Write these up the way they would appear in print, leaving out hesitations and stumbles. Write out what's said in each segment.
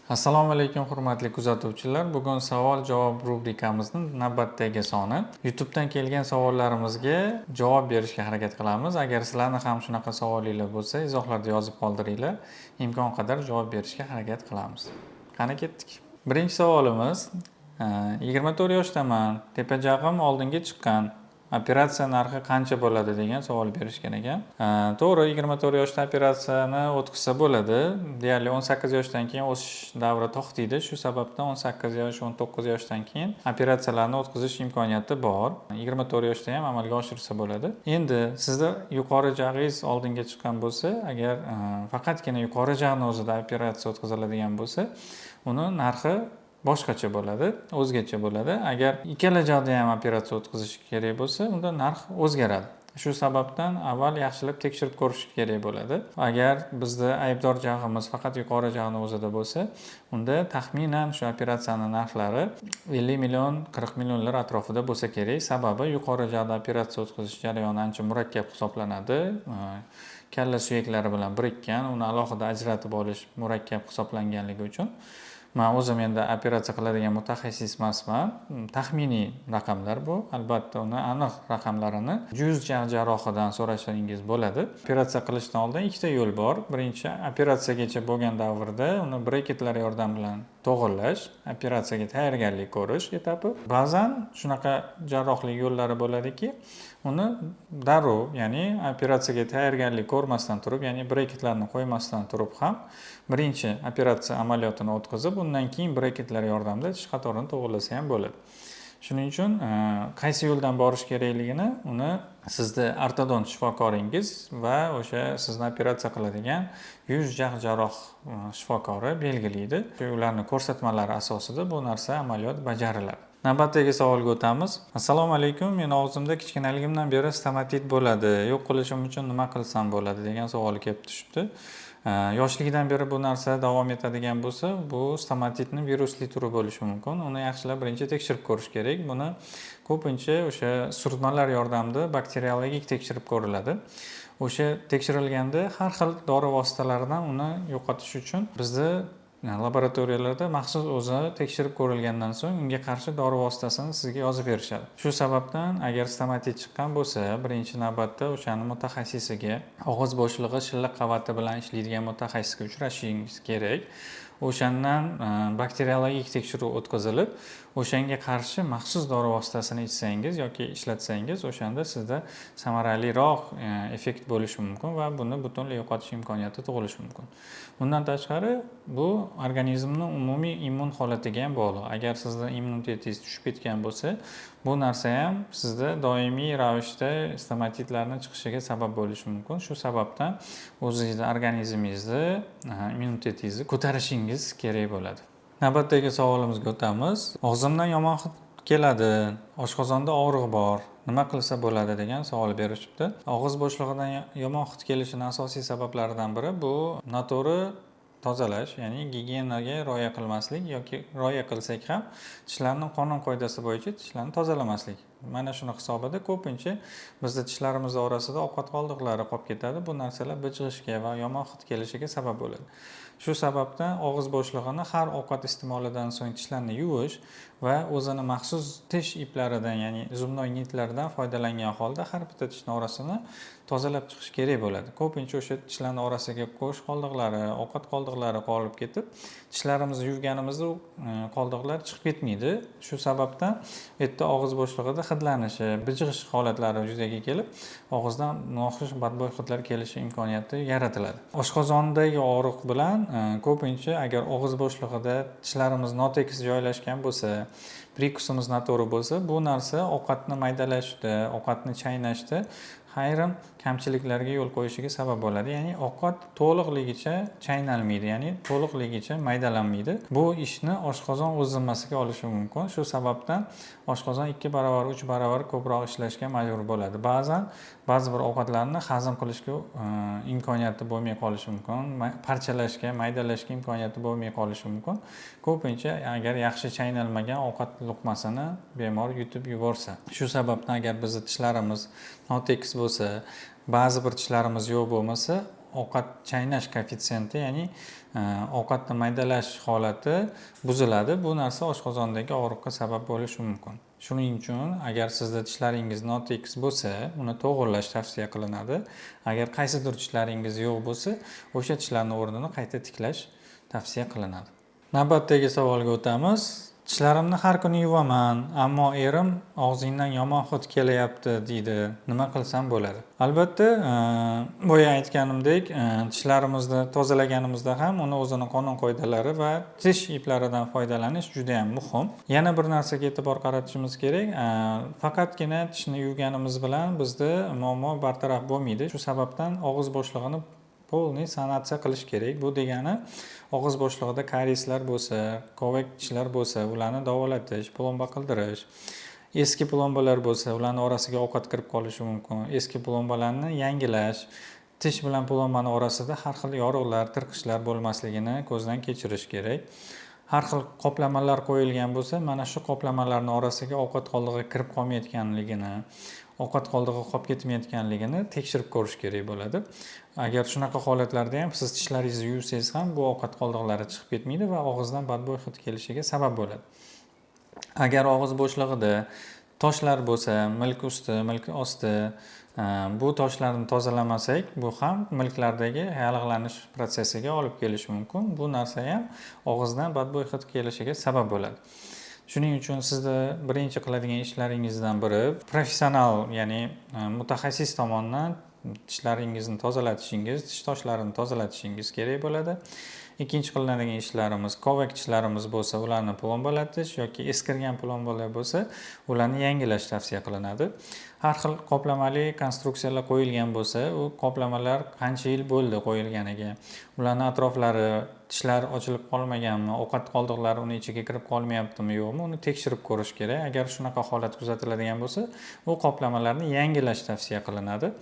Assalomu alaykum, hurmatli kuzatuvchilar. Bugun savol javob rubrikamizni navbatdagi soni. YouTubedan kelgan savollarimizga javob berishga harakat qilamiz. Agar sizlarni ham shunaqa savolinglar bo'lsa, izohlarda yozib qoldiringlar. Imkon qadar javob berishga harakat qilamiz. Qani, ketdik. Birinchi savolimiz: 24 yoshdaman, tepa jag'im oldinga chiqqan. Operatsiya narxi qancha bo'ladi, degan savol berishgan ekan. To'g'ri, 24 yoshda operatsiyani o'tkazsa bo'ladi. Deyarli 18 yoshdan keyin o'sish davri to'xtaydi. Shu sababdan 18 yosh, 19 yoshdan keyin operatsiyalarni o'tkazish imkoniyati bor. 24 yoshda ham amalga oshirsa bo'ladi. Endi sizda yuqori jag'ingiz oldinga chiqqan bo'lsa, agar faqatgina yuqori jag'ni o'zida operatsiya o'tkaziladigan bo'lsa, uni narxi boshqacha bo'ladi, o'zgacha bo'ladi. Agar ikkala jag'da ham operatsiya o'tkazish kerak bo'lsa, unda narx o'zgaradi. Shu sababdan avval yaxshilab tekshirib ko'rish kerak bo'ladi. Agar bizda aybdor jag'imiz faqat yuqori jag'ni o'zida bo'lsa, unda taxminan shu operatsiyani narxlari 50 million, 40 millionlar atrofida bo'lsa kerak. Sababi, yuqori jag'da operatsiya o'tkazish jarayoni ancha murakkab hisoblanadi. Kalla suyaklari bilan birikkan, uni alohida ajratib olish murakkab hisoblanganligi uchun. Man o'zim endi operatsiya qiladigan mutaxassis emasman. Taxminiy raqamlar bu. Albatta, uni aniq raqamlarini yuz jag' jarrohidan so'rashingiz bo'ladi. Operatsiya qilishdan oldin ikkita yo'l bor. Birinchi, operatsiyagacha bo'lgan davrda uni breketlar yordami bilan to'g'irlash, operatsiyaga tayyorgarlik ko'rish etapi. Ba'zan shunaqa jarrohlik yo'llari bo'ladiki, uni darrov, ya'ni operatsiyaga tayyorgarlik ko'rmasdan turib, ya'ni breketlarni qo'ymasdan turib ham birinchi operatsiya amaliyotini o'tkazib, undan keyin breketlar yordamida tish qatorini to'g'irlasa ham bo'ladi. Shuning uchun qaysi yo'ldan borish kerakligini uni sizni ortodont shifokoringiz va o'sha sizni operatsiya qiladigan yuz jag' jarroh shifokori belgilaydi. Ularni ko'rsatmalari asosida bu narsa, amaliyot bajariladi. Navbatdagi savolga o'tamiz. Assalomu alaykum, meni og'zimda kichkinaligimdan beri stomatit bo'ladi. Yo'q qilishim uchun nima qilsam bo'ladi, degan savol kelib tushibdi. Yoshligidan beri bu narsa davom etadigan bo'lsa, bu stomatitni virusli turi bo'lishi mumkin. Uni yaxshilab birinchi tekshirib ko'rish kerak. Buni ko'pincha o'sha surtmalar yordamida bakteriologik tekshirib ko'riladi. O'sha tekshirilganda har xil dori vositalaridan uni yo'qotish uchun bizni laboratoriyalarda maxsus o'zi tekshirib ko'rilgandan so'ng unga qarshi dori vositasini sizga yozib berishadi. Shu sababdan agar stomatit chiqqan bo'lsa, birinchi navbatda o'shani mutaxassisiga, og'iz bo'shlig'i shilliq qavati bilan ishlaydigan mutaxassisga uchrashingiz kerak. O'shandan bakteriologik tekshiruv o'tkazilib, o'shanga qarshi maxsus dori vositasini ichsangiz yoki ishlatsangiz, o'shanda sizda samaraliroq effekt bo'lishi mumkin va buni butunlay yo'qotish imkoniyati tug'ilishi mumkin. Bundan tashqari, bu organizmni umumiy immun holatiga ham bog'liq. Agar sizda immunitetingiz tushib ketgan bo'lsa, bu narsa ham sizda doimiy ravishda stomatitlarni chiqishiga sabab bo'lishi mumkin. Shu sababdan o'zingizni organizmingizni immunitetingizni ko'tarishingiz kerak bo'ladi. Navbatdagi savolimizga o'tamiz. Og'zimdan yomon hid keladi, oshqozonda og'riq bor, nima qilsa bo'ladi, degan savol berishibdi. Og'iz bo'shlig'idan yomon hid kelishini asosiy sabablaridan biri bu noto'g'ri tozalash, ya'ni gigiyenaga rioya qilmaslik yoki rioya qilsak ham tishlarni qonun qoidasi bo'yicha tishlarni tozalamaslik. Mana shuni hisobida ko'pincha bizda tishlarimiz orasida ovqat qoldiqlari qolib ketadi. Bu narsalar bijg'ishga va yomon hid kelishiga sabab bo'ladi. Shu sababdan og'iz bo'shlig'ini har ovqat iste'molidan so'ng tishlarni yuvish va o'zini maxsus tish iplaridan, ya'ni зубной нить lardan foydalangan holda har bitta tishni orasini tozalab chiqish kerak bo'ladi. Ko'pincha o'sha tishlarni orasiga go'sht qoldiqlari, ovqat qoldiqlari qolib ketib, tishlarimizni yuvganimizda u qoldiqlar chiqib ketmaydi. Shu sababdan u yerda og'iz bo'shlig'ida hidlanishi, bijg'ish holatlari yuzaga kelib, og'izdan noxush, badbo'y hidlar kelishi imkoniyati yaratiladi. Oshqozondagi og'riq bilan ko'pincha agar og'iz bo'shlig'ida tishlarimiz notekis joylashgan bo'lsa, прикус imiz noto'g'ri bo'lsa, bu narsa ovqatni maydalashda, ovqatni chaynashda ayrim kamchiliklarga yo'l qo'yishiga sabab bo'ladi. Ya'ni ovqat to'liqligicha chaynalmaydi, ya'ni to'liqligicha maydalanmaydi. Bu ishni oshqozon o'z zimmasiga olishi mumkin. Shu sababdan oshqozon 2 barobar, 3 barobar ko'proq ishlashga majbur bo'ladi. Ba'zan ba'zi bir ovqatlarni hazm qilishga imkoniyati bo'lmay qolishi mumkin, parchalashga, maydalashga imkoniyati bo'lmay qolishi mumkin. Ko'pincha agar yaxshi chaynalmagan ovqat luqmasini bemor yutib yuborsa. Shu sababdan agar bizni tishlarimiz notekis bo'lsa, ba'zi bir tishlarimiz yo'q bo'lmasa Ovqat chaynash koeffitsiyenti, ya'ni ovqatni maydalash holati buziladi. Bu narsa oshqozondagi og'riqqa sabab bo'lishi mumkin. Shuning uchun agar sizda tishlaringiz notekis bo'lsa, uni to'g'irlash tavsiya qilinadi. Agar qaysidir tishlaringiz yo'q bo'lsa, o'sha tishlarni o'rnini qayta tiklash tavsiya qilinadi. Navbatdagi savolga o'tamiz. "Tishlarimni har kuni yuvaman, ammo erim 'Og'zingdan yomon hid kelyapti', deydi. Nima qilsam bo'ladi?" Albatta, boya aytganimdek, tishlarimizni tozalaganimizda ham uni o'zini qonun qoidalari va tish iplaridan foydalanish juda yam muhim. Yana bir narsaga e'tibor qaratishimiz kerak. Faqatgina tishni yuvganimiz bilan bizda muammo bartaraf bo'lmaydi. Shu sababdan og'iz bo'shlig'ini полный sanatsiya qilish kerak. Bu degani, og'iz bo'shlig'ida karieslar bo'lsa, kovak tishlar bo'lsa, ularni davolatish, plomba qildirish. Eski plombalar bo'lsa, ularni orasiga ovqat kirib qolishi mumkin, eski plombalarni yangilash, tish bilan plombani orasida har xil yoriqlar, tirqishlar bo'lmasligini ko'zdan kechirish kerak. Har xil qoplamalar qo'yilgan bo'lsa, mana shu qoplamalarni orasiga ovqat qoldig'i kirib qolmayotganligini, ovqat qoldig'i qolib ketmayotganligini tekshirib ko'rish kerak bo'ladi. Agar shunaqa holatlarda ham siz tishlaringizni yuvsangiz ham, bu ovqat qoldiqlari chiqib ketmaydi va og'izdan badbo'y hid kelishiga sabab bo'ladi. Agar og'iz bo'shlig'ida toshlar bo'lsa, milk usti, milk osti, bu toshlarni tozalamasak, bu ham milklardagi yallig'lanish protsessiga olib kelishi mumkin. Bu narsa ham og'izdan badbo'y hid kelishiga sabab bo'ladi. Shuning uchun sizni birinchi qiladigan ishlaringizdan biri professional, ya'ni mutaxassis tomonidan tishlaringizni tozalatishingiz, tish toshlarini tozalatishingiz kerak bo'ladi. Ikkinchi qilinadigan ishlarimiz, kovak tishlarimiz bo'lsa, ularni plombalatish yoki eskirgan plombalar bo'lsa, ularni yangilash tavsiya qilinadi. Har xil qoplamali konstruksiyalar qo'yilgan bo'lsa, u qoplamalar qancha yil bo'ldi qo'yilganiga, ularni atroflari, tishlar ochilib qolmaganmi, ovqat qoldiqlari uni ichiga kirib qolmayaptimi, yo'qmi, uni tekshirib ko'rish kerak. Agar shunaqa holat kuzatiladigan bo'lsa, u qoplamalarni yangilash tavsiya qilinadi.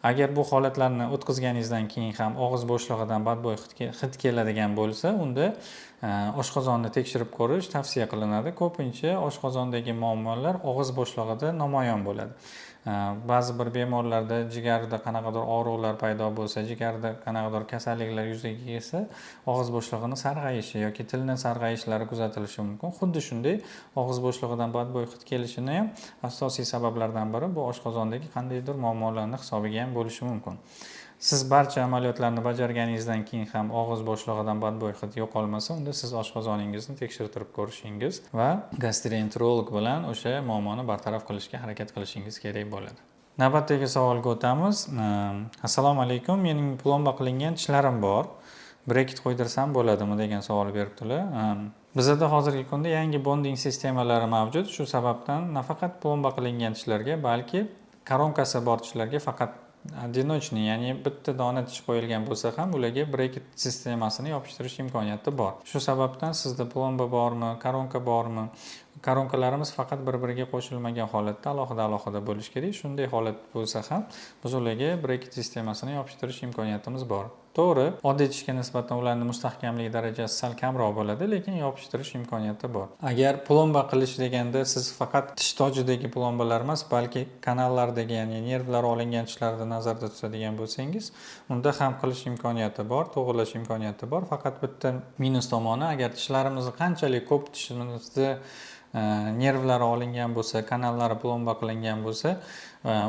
Agar bu holatlarni o'tkazganingizdan keyin ham og'iz bo'shlig'idan badbo'y hid keladigan bo'lsa, unda oshqozonni tekshirib ko'rish tavsiya qilinadi. Ko'pincha oshqozondagi muammolar og'iz bo'shlig'ida namoyon bo'ladi. Ba'zi bir bemorlarda jigarida qanaqadir og'riqlar paydo bo'lsa, jigarda qanaqadir kasalliklar yuzaga kelsa, og'iz bo'shlig'ini sarg'ayishi yoki tilni sarg'ayishlari kuzatilishi mumkin. Xuddi shunday, og'iz bo'shlig'idan badbo'y hid kelishini ham asosiy sabablardan biri bu oshqozondagi qandaydir muammolarni hisobiga ham bo'lishi mumkin. Siz barcha amaliyotlarni bajarganingizdan keyin ham og'iz bo'shlig'idan badbo'y hid yo'qolmasa, unda siz oshqozoningizni tekshirtirib ko'rishingiz va gastroenterolog bilan o'sha muammoni bartaraf qilishga harakat qilishingiz kerak bo'ladi. Navbatdagi savolga o'tamiz. "Assalomu alaykum, mening plomba qilingan tishlarim bor, breket qo'ydirsam bo'ladimi?" degan savol beribdilar. Bizada hozirgi kunda yangi bonding sistemalari mavjud. Shu sababdan nafaqat plomba qilingan tishlarga, balki koronkasi bor tishlarga, faqat одиночный, ya'ni bitta dona tish qo'yilgan bo'lsa ham, ularga breket sistemasini yopishtirish imkoniyati bor. Shu sababdan sizda plomba bormi, koronka bormi, koronkalarimiz faqat bir biriga qo'shilmagan holatda, alohida alohida bo'lishi kerak. Shunday holat bo'lsa ham, biz ularga breket sistemasini yopishtirish imkoniyatimiz bor. To'g'ri, oddiy tishga nisbatan ularni mustahkamlik darajasi sal kamroq bo'ladi, lekin yopishtirish imkoniyati bor. Agar plomba qilish deganda siz faqat tish tojidagi plombalar emas, balki kanallardagi, ya'ni nervlar olingan tishlarni nazarda tutadigan bo'lsangiz, unda ham qilish imkoniyati bor, to'g'irlash imkoniyati bor. Faqat bitta minus tomoni, agar tishlarimizni qanchalik ko'p, tishimizni nervlari olingan bo'lsa, kanallari plomba qilingan bo'lsa,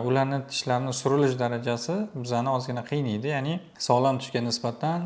ularni tishlarni surilish darajasi bizani ozgina qiynaydi. Ya'ni sog'lom tishga nisbatan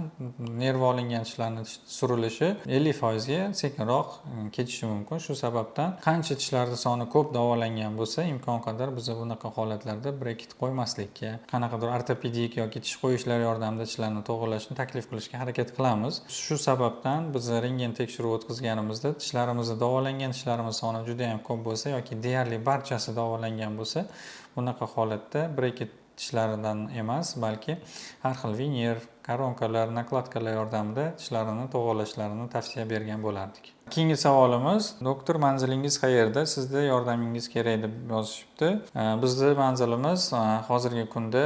nerv olingan tishlarni surilishi 50%ga sekinroq ketishi mumkin. Shu sababdan qancha tishlarni soni ko'p davolangan bo'lsa, imkon qadar biz bunaqa holatlarda breket qo'ymaslikka, qanaqadir ortopedik yoki tish qo'yishlar yordamida tishlarni to'g'irlashni taklif qilishga harakat qilamiz. Shu sababdan biz rentgen tekshiruvi o'tkazganimizda tishlarimizni, davolangan tishlarimiz soni juda yam ko'p bo'lsa yoki deyarli barchasi davolangan bo'lsa, bunaqa holatda breket tishlaridan emas, balki har xil viner, koronkalar, накладка lar yordamida tishlarini to'g'irlashlarini tavsiya bergan bo'lardik. Keyingi savolimiz: "Doktor, manzilingiz qayerda? Sizda yordamingiz kerak", deb yozishibdi. Bizni manzilimiz hozirgi kunda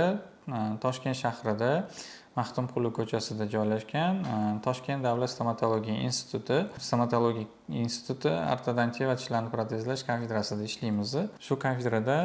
Toshkent shahrida, Maxtumquli ko'chasida joylashgan Toshkent davlat stomatologiya instituti, stomatologiya instituti ortodontiya va tishlarni protezlash kafedrasida ishlaymiz. Shu kafedrada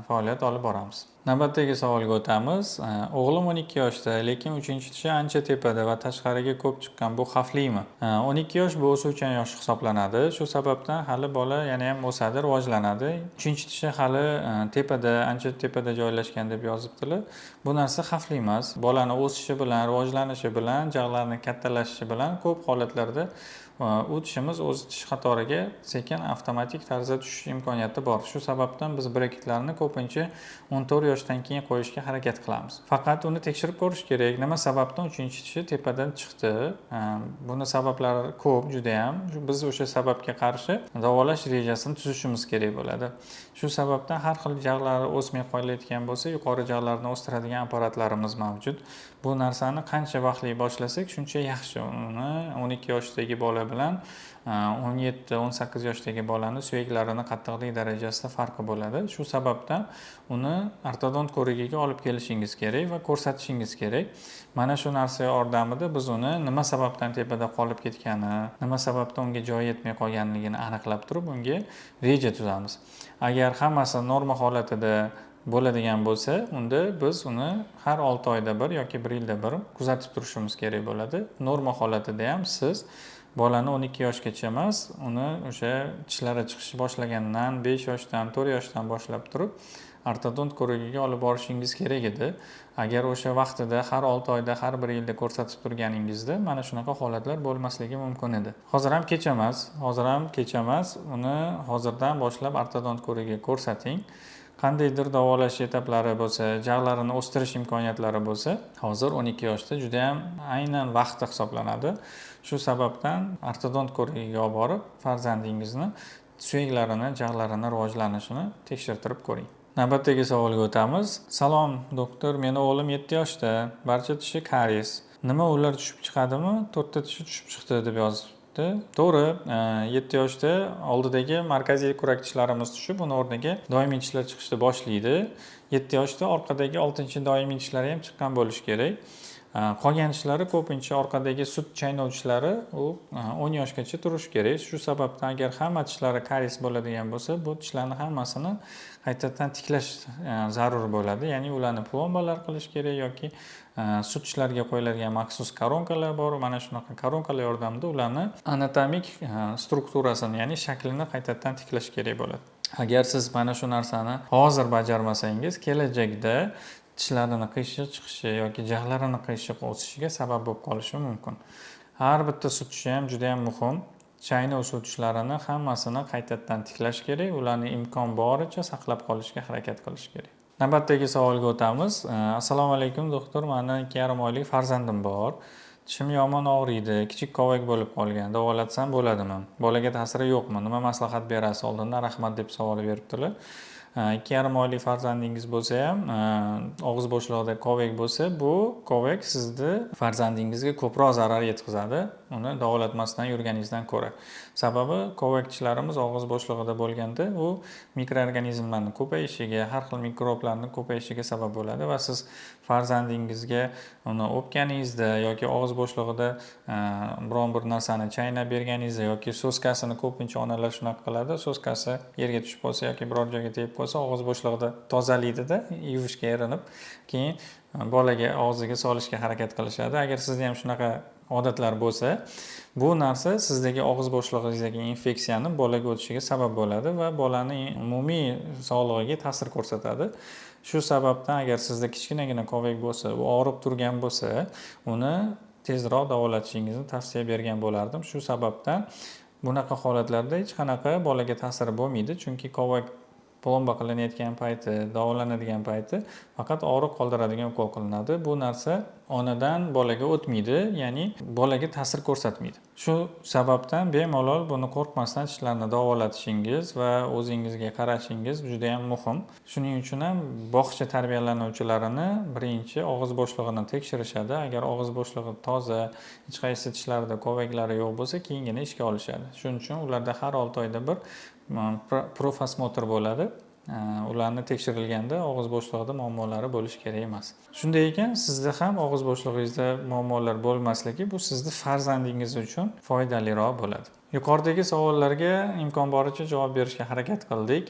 faoliyat olib boramiz. Navbatdagi savolga o'tamiz. O'g'lim 12 yoshda, lekin uchinchi tishi ancha tepada va tashqariga ko'p chiqqan. Bu xavflimi? 12 yosh bu o'suvchan yosh hisoblanadi. Shu sababdan hali bola yana ham o'sadi, rivojlanadi. Uchinchi tishi hali tepada, ancha tepada joylashgan deb yozibdilar. Bu narsa xavfli emas. Bolani o'sishi bilan, rivojlanishi bilan, jag'larni kattalashishi bilan ko'p holatlarda u tishimiz o'z tish qatoriga sekin avtomatik tarzda tushish imkoniyati bor. Shu sababdan biz breketlarni ko'pincha 14 yoshdan keyin qo'yishga harakat qilamiz. Faqat uni tekshirib ko'rish kerak, nima sababdan uchinchi tishi tepadan chiqdi. Buni sabablari ko'p judayam. Biz o'sha sababga qarshi davolash rejasini tuzishimiz kerak bo'ladi. Shu sababdan har xil jag'lari o'smay qolayotgan bo'lsa, yuqori jag'larni o'stiradigan apparatlarimiz mavjud. Bu narsani qancha vaqtli boshlasak, shuncha yaxshi. Uni 12 yoshdagi bola bilan 17-18 yoshdagi bolani suyaklarini qattiqlik darajasida farqi bo'ladi. Shu sababdan uni ortodont ko'rigiga olib kelishingiz kerak va ko'rsatishingiz kerak. Mana shu narsa yordamida biz uni nima sababdan tepada qolib ketgani, nima sababdan unga joyi yetmay qolganligini aniqlab turib, unga reja tuzamiz. Agar hammasi norma holatida bo'ladigan bo'lsa, unda biz uni har 6 oyda bir yoki 1 yilda bir kuzatib turishimiz kerak bo'ladi. Norma holatida ham siz bolani 12 yoshgacha emas, uni o'sha tishlari chiqishni boshlagandan 5 yoshdan, 4 yoshdan boshlab turib ortodont ko'rigiga olib borishingiz kerak edi. Agar o'sha vaqtida har 6 oyda, har 1 yilda ko'rsatib turganingizda mana shunaqa holatlar bo'lmasligi mumkin edi. Hozir ham kech emas, hozir ham kech emas. Uni hozirdan boshlab ortodont ko'rigiga ko'rsating. Qandaydir davolash etaplari bo'lsa, jag'larini o'stirish imkoniyatlari bo'lsa, hozir 12 yoshda juda ham aynan vaqti hisoblanadi. Shu sababdan ortodont ko'rigiga olib borib, farzandingizni suyaklarini, jag'larini rivojlanishini tekshirtirib ko'ring. Navbatdagi savolga o'tamiz. Salom, doktor, meni o'g'lim 7 yoshda, barcha tishi karies. Nima, ular tushib chiqadimi? To'rtta tishi tushib chiqdi deb yozibdi. To'g'ri, 7 yoshda oldidagi markaziy kurak tishlarimiz tushib, uni o'rniga doimiy tishlar chiqishni boshlaydi. 7 yoshda orqadagi 6 doimiy tishlari ham chiqqan bo'lishi kerak. Qolgan tishlari, ko'pincha orqadagi sut chaynovchishlari, u 10 yoshgacha turishi kerak. Shu sababdan agar hamma tishlari karies bo'ladigan bo'lsa, bu tishlarni hammasini qaytadan tiklash zarur bo'ladi. Ya'ni ularni plombalar qilish kerak yoki sut tishlarga qo'yiladigan maxsus koronkalar bor. Mana shunaqa koronkalar yordamida ularni anatomik strukturasini, ya'ni shaklini qaytadan tiklash kerak bo'ladi. Agar siz mana shu narsani hozir bajarmasangiz, kelajakda tishlarini qiyshiq chiqishi yoki jag'larini qiyshiq o'sishiga sabab bo'lib qolishi mumkin. Har bitta sut tishi ham juda ham muhim. Chaynov sut tishlarini hammasini qaytadan tiklash kerak, ularni imkon boricha saqlab qolishga harakat qilish kerak. Navbatdagi savolga o'tamiz. Assalomu alaykum, doktor. Mani 2,5 oylik farzandim bor. Tishim yomon og'riydi, kichik kovak bo'lib qolgan. Davolatsam bo'ladimi? Bolaga ta'siri yo'qmi? Nima maslahat berasiz? Oldindan rahmat deb savol beribdilar. 2,5 oylik farzandingiz bo'lsa ham, og'iz bo'shlig'ida kovak bo'lsa, bu kovak sizni farzandingizga ko'proq zarar yetkazadi, uni davolatmasdan yurganingizdan ko'ra. Sababi kovak tishlarimiz og'iz bo'shlig'ida bo'lganda u mikroorganizmlarni ko'payishiga, har xil mikroblarni ko'payishiga sabab bo'ladi va siz farzandingizga uni o'pganingizda yoki og'iz bo'shlig'ida biron bir narsani chaynab berganingizda yoki соска sini, ko'pincha onalar shunaqa qiladi, соска si yerga tushib qolsa yoki biror joyga tegib qolsa, og'iz bo'shlig'ida tozalaydida, yuvishga erinib, keyin bolaga og'ziga solishga harakat qilishadi. Agar sizda ham shunaqa odatlar bo'lsa, bu narsa sizdagi og'iz bo'shlig'ingizdagi infeksiyani bolaga o'tishiga sabab bo'ladi va bolani umumiy sog'lig'iga ta'sir ko'rsatadi. Shu sababdan agar sizda kichkinagina kovak bo'lsa, u og'rib turgan bo'lsa, uni tezroq davolatishingizni tavsiya bergan bo'lardim. Shu sababdan bunaqa holatlarda hech qanaqa bolaga ta'siri bo'lmaydi, chunki kovak plomba qilinayotgan payti, davolanadigan payti faqat og'riq qoldiradigan ukol qilinadi. Bu narsa onadan bolaga o'tmaydi, ya'ni bolaga ta'sir ko'rsatmaydi. Shu sababdan bemalol buni qo'rqmasdan tishlarni davolatishingiz va o'zingizga qarashingiz juda ham muhim. Shuning uchun ham bog'cha tarbiyalanuvchilarini birinchi og'iz bo'shlig'ini tekshirishadi. Agar og'iz bo'shlig'i toza, hech qaysi tishlarida kovaklari yo'q bo'lsa, keyingina ishga olishadi. Shuning uchun ularda har 6 oyda bir профосмотр bo'ladi. Ularni tekshirilganda og'iz bo'shlig'ida muammolari bo'lishi kerak emas. Shunday ekan, sizda ham og'iz bo'shlig'ingizda muammolar bo'lmasligi bu sizni farzandingiz uchun foydaliroq bo'ladi. Yuqoridagi savollarga imkon boricha javob berishga harakat qildik.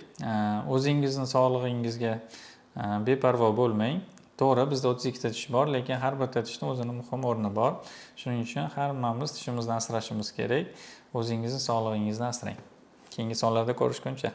O'zingizni sog'lig'ingizga Beparvo bo'lmang. To'g'ri, bizda 32 ta tish bor, lekin har bitta tishni o'zini muhim o'rni bor. Shuning uchun hammamiz tishimizni asrashimiz kerak. O'zingizni sog'lig'ingizni asrang. Keyingi sonlarda ko'rishguncha.